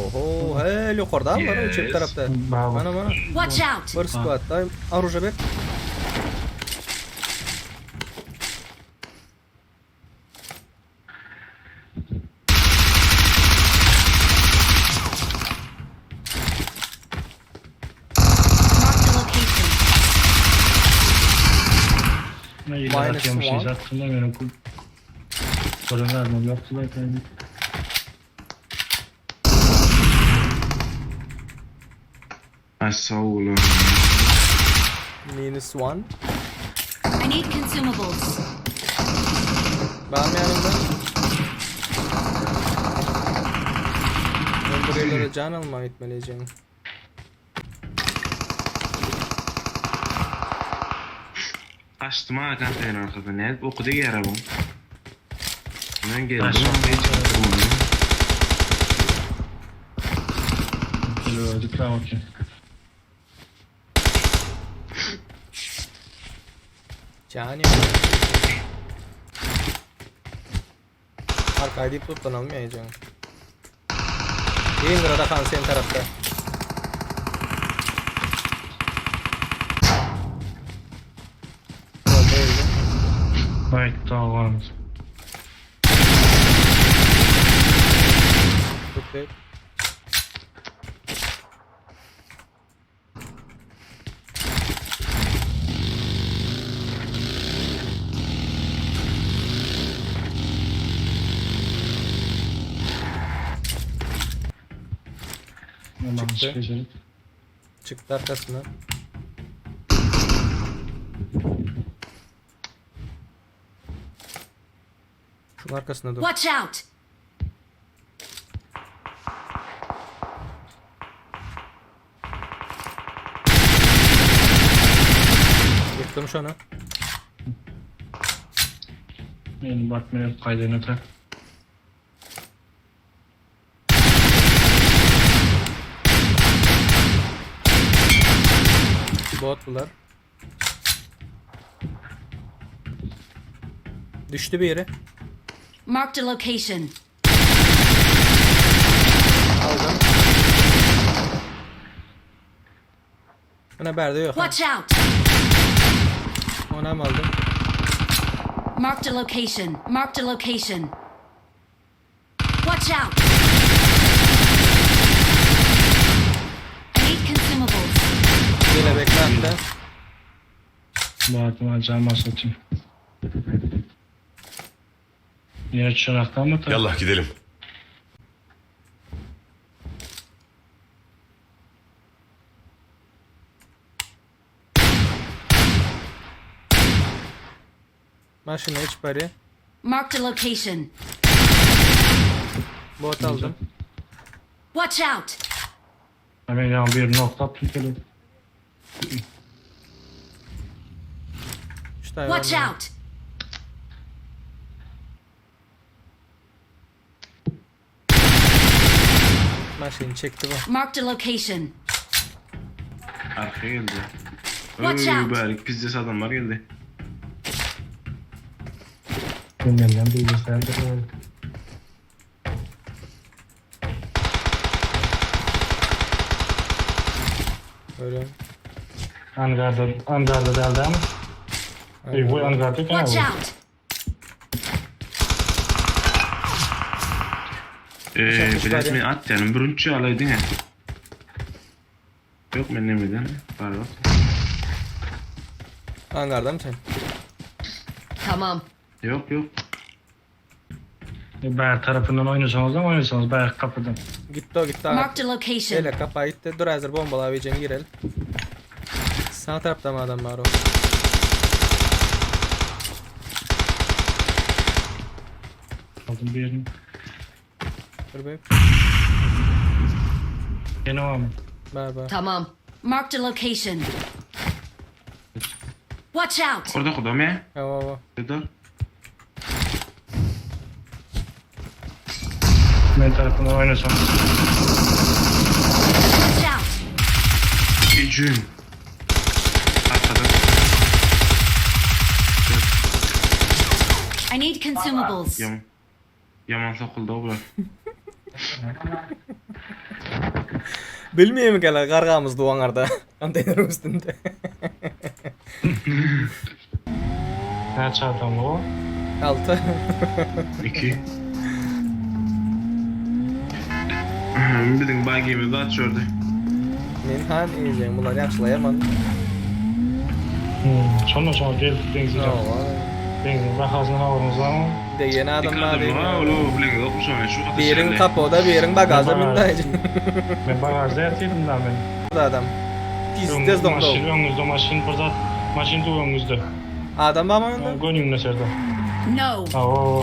Oho, hel ýokarda bar o çep Yes. tarapda. Bravo. Mana mana. Watch out! Bir squad da oruja ber. Marked a location. Ne ileri Minus atıyormuş one. hatırlamıyorum. Sorun vermem yoktu zaten. Ay sağ olun. Minus one. I need consumables. Var mı yanında? Ben buraya can almaya gitmeliyim. Açtım ha konteyner arkada. Ne? Okudu yer bu. Ben geldim. Açtım. Hiç çıktım. Öldük tamam okey. Can yok. Arkayı deyip tutlanalım ya canım. Değil sırada kan senin tarafta. Bomba öldü. Right tamam. Tuttu. Hemen Çıktı. çıkacak. Çıktı arkasına. Şunun arkasına dur. Watch out! Yıktım şunu. Benim bakmaya kaydını tak. Bot bunlar. Düştü bir yere. Marked a location. Aldım. Buna berde yok. Ha. Watch out! Ona mı aldım? Marked a location. Marked a location. Watch out! I need consumables. Yine bekle hatta. Bu aklıma can satayım. Yine çıraktan mı tak? Yallah gidelim. Maşına hiç bari. Marked a location. Bot aldım. Watch out! Hemen yan bir nokta attım şöyle. Üç tane var Watch mı? out! Maşını çekti bu. Marked a location. Arkaya geldi. Watch Oy out. bari pizzası adamlar geldi. Bilmem bilgisayarda böyle. Öyle. Angarda, Angarda deldi ama. Ey, bu Angarda gene Watch bu. out! Bilet bari. mi at canım. Brunçu alaydın ya. Yok ben demeden. Pardon. Angarda mı sen? Tamam. Yok yok. Ber tarafından oynuyorsanız ama oynuyorsanız ber kapıdan. Gitti o gitti. Marked a location. Hele kapağı gitti. Dur hazır bombalar vereceğim girelim. Sağ tarafta mı adam var o? Aldım bir yerini. Dur be. Yeni var mı? Ver ver. Tamam. Marked a location. Watch out! Orada kodam ya. Ha va va. Dur. Ben tarafından oynuyorsanız. Watch out! Gücüm. Arkada. I need consumables. Yaman. Yaman sokuldu o bular. Bilmeýärmikäler gargamyz duwanarda konteýneriň üstünde. Näçe adam bu? Alty. 2. Biziň bagimiz zat çördi. Men han eýjäň bular ýagşylaýaman. Hmm, şonda şoňa geldik deňze. Deňziň bahasyny habaryňyz barmy? Degen adam bar Iki adam bar, ol bileňiz ýokmy şony? Şu wagta Biriň çenli. kapoda, biriň bagažda mindi. Men bagažda ýatyrdım da men. Adam. Tez tez doňdy. Maşyn öňüňizde maşyn bir zat. Maşyn dur öňüňizde. Adam barmy onda? Gönüňde serde. No. Awo.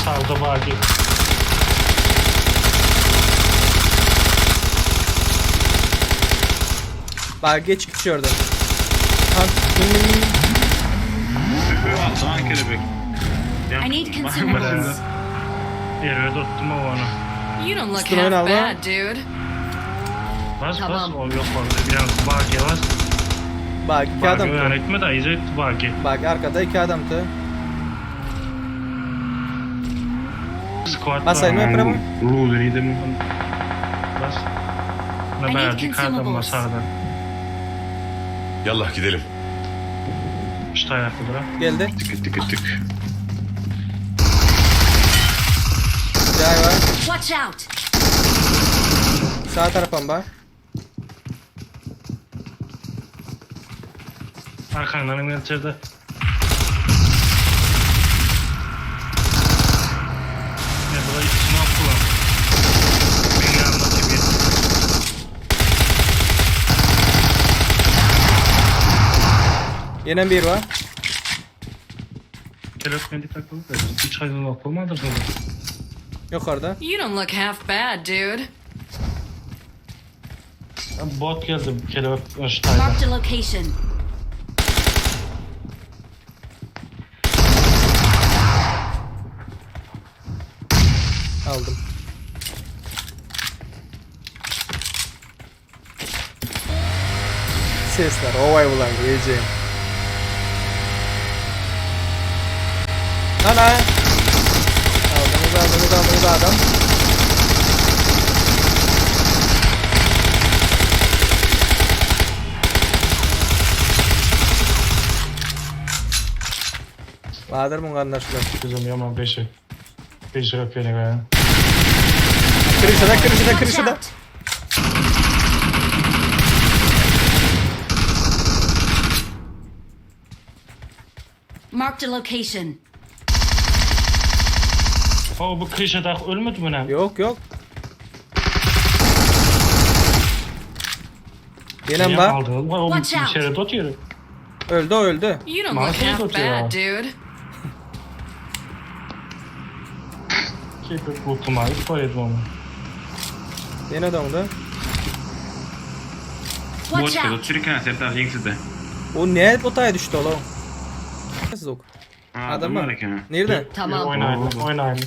Sagda bagi. Bak geç git oradan. Ha, min min min. Aldı lan kelebek. I need consumables. Ýere tutdum onu. You don't look Üstüne half oynalma. bad, dude. Bas bas Tamam. ol yok orada. Bir bagi bas. Bak iki Bagi adam. öýan etme da izi bagi. Bak arkada iki adamdı. Squad Basayım var. mı premo? Rudu neydi mi? Bas. I Ne need bäri iki adam var consumables. sağda. Yallah gidelim. Üç taýaklydyr ha. Geldi. Tık tık tık. Cay var. Watch out. Sağ tarafım bak. Arkandan hem içeride. Ne bu da ikisini attılar. Benim yanımda gibi. Yine bir var. Kelek beni takıldı da hiç aydınlık olmadı mı? Yukarıda. You don't look half bad, dude. Bot geldi kelebek şu tayda. Marked a location. Aldım. Sesler ovay bulan yiyeceğim. Ana! Aldınız aldınız aldınız adam. Bahadır mı kardeşler? Bizim yaman beşi. Beşi öpeni be. Kırışıda kırışıda Watch kırışıda. out. Marked a location. O bu klişe ölmedi mi ne? Yok yok. Yine var. Aldı. O Watch out. içeri tutuyor. Öldü o öldü. You don't look Marked half location. bad, dude. Ki kurtulmayı koydu onu. Yine dondu. Watch Bot out. Çürüken Serdar yeňsizde. O ne botaya düştü oğlum? Yok. Adam Adam var. var eken. Nerede? Tamam. Oynayın, oynayın.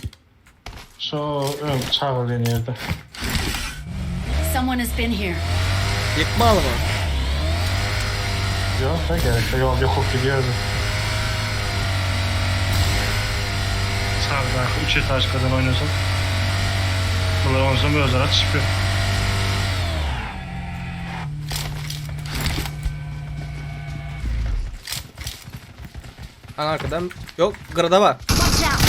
Şu ön çağırın yerde. Someone has been here. Yıkmalı mı? Yok da gerek yok. Yok gidiyoruz. Sağda üç etaj kadar oynasın. Bunlar oynasam özara çıkıyor. Ana arkadan. Yok gırada var. Watch out.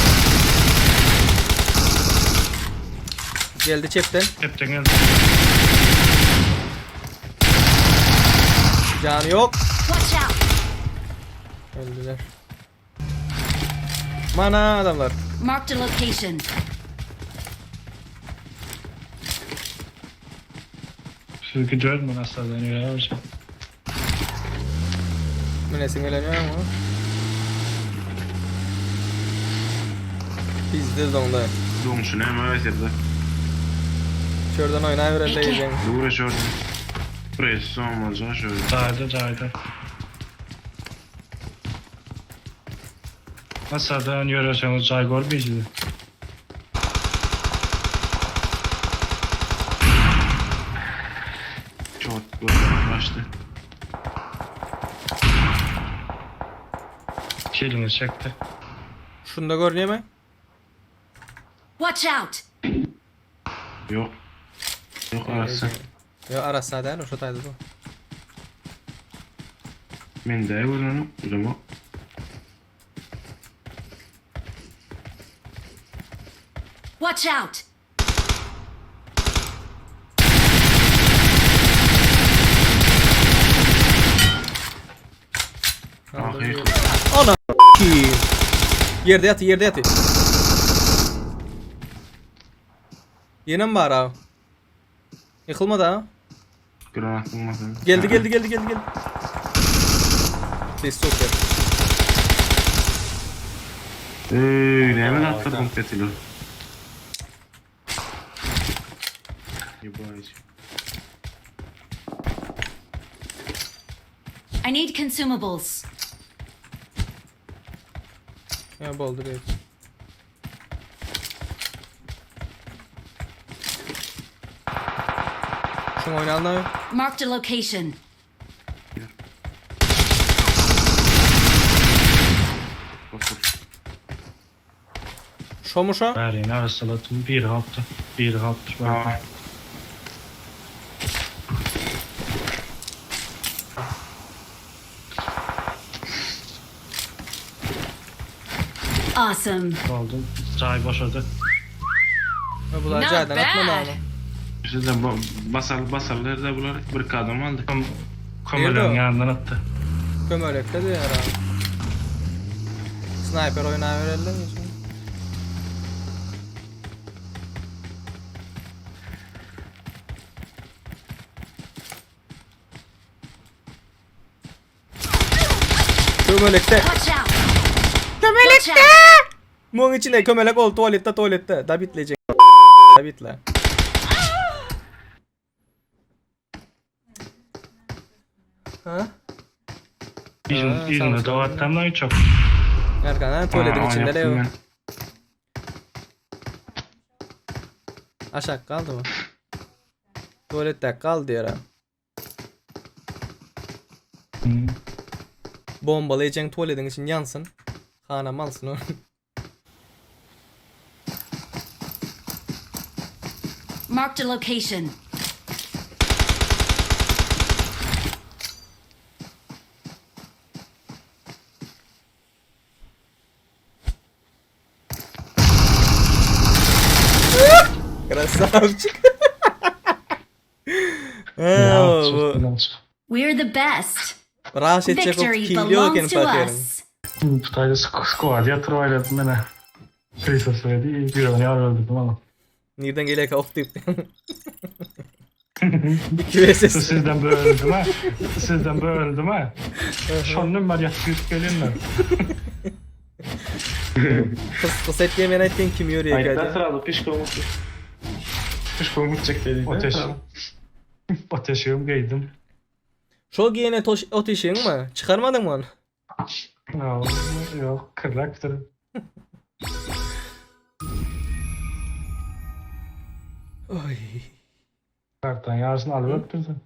Geldi çepten. Hepten geldi. Canı yok. Watch out. Öldüler. Mana adamlar. Marked a location. Siz gidiyor mu nasıl deniyor ya? Münesin geleniyor mu? Bizde dondu. Doğmuşsun hemen öyle Serdar. Şuradan oynayıver elde yiyeceğim. Uğraş orada. Buraya son olacak şöyle. Daydı daydı. Masadan yürüyorsanız cay görmeyeceğiz. Çok başladı. Kelini çekti. Şunu da görünüyor mu? Watch out! Yok. Yok arassa. Yo arassa däl, şo taýda dur. Men de görünüm. Bilmem. Watch out! Ana ki. Ýerde ýaty, ýerde ýaty. Ýenem bar ha. Ýykylmady ha. Granatın var. Geldi geldi geldi geldi geldi. Ses super. Ey, näme attırdın petili? Ебать. I need consumables. Ya boldy bir. Şuň oýnaldy. Marked a location. Otur. Şomu şo? Bärini arassalatym, biri galypdyr. Biri galypdyr. Aa. Awesome. Boldy. Jaý boşady. Ha, Bular Not jaýdan atmady bad. ama. Siz de basar basarlar da bular bir kadam aldı. Kömeleň o? ýanyndan atdy. Kömelekde de ýara. Sniper oýnabereli mi? Kömelekde. Watch out! Kömelekde! Muň içinde kömelek ol tuwaletde tuwaletde. Dabitlejek. Dabitle. Ha? Ýüzünde sağ ol. dowatdan çok. Erkan tuvaletin Aa, içinde yaptım Leo. ben. Aşağı kaldı mı? Tuvalette kaldı yara. Hmm. Bombalayacaksın tuvaletin için yansın. Hanam alsın onu. Marked a location. Красавчик. Ha, bu. We're the best. Raş edecek o Victory kilo belongs to ken us. Tutaýda squad ýatyr oýladym mena. Krisa söyledi, ýüregini ýar öldürdüm ama. Nereden gelek ok diýip. 2 vs. Sizden böldüm ha. Sizden böldüm ha. Şondan beri yatıp ýüzüp gelýänler. Kıs kıs et yemen ettin kim yürüye Aytdan geldi. sırada pişko mu? Pişko mu çek dedi. Ateş. Ateşim giydim. Şol giyene toş ot işin mi? Çıkarmadın mı onu? Ya, yok kırlaktır. Oy. Kartdan yarısını alıp öptürdüm.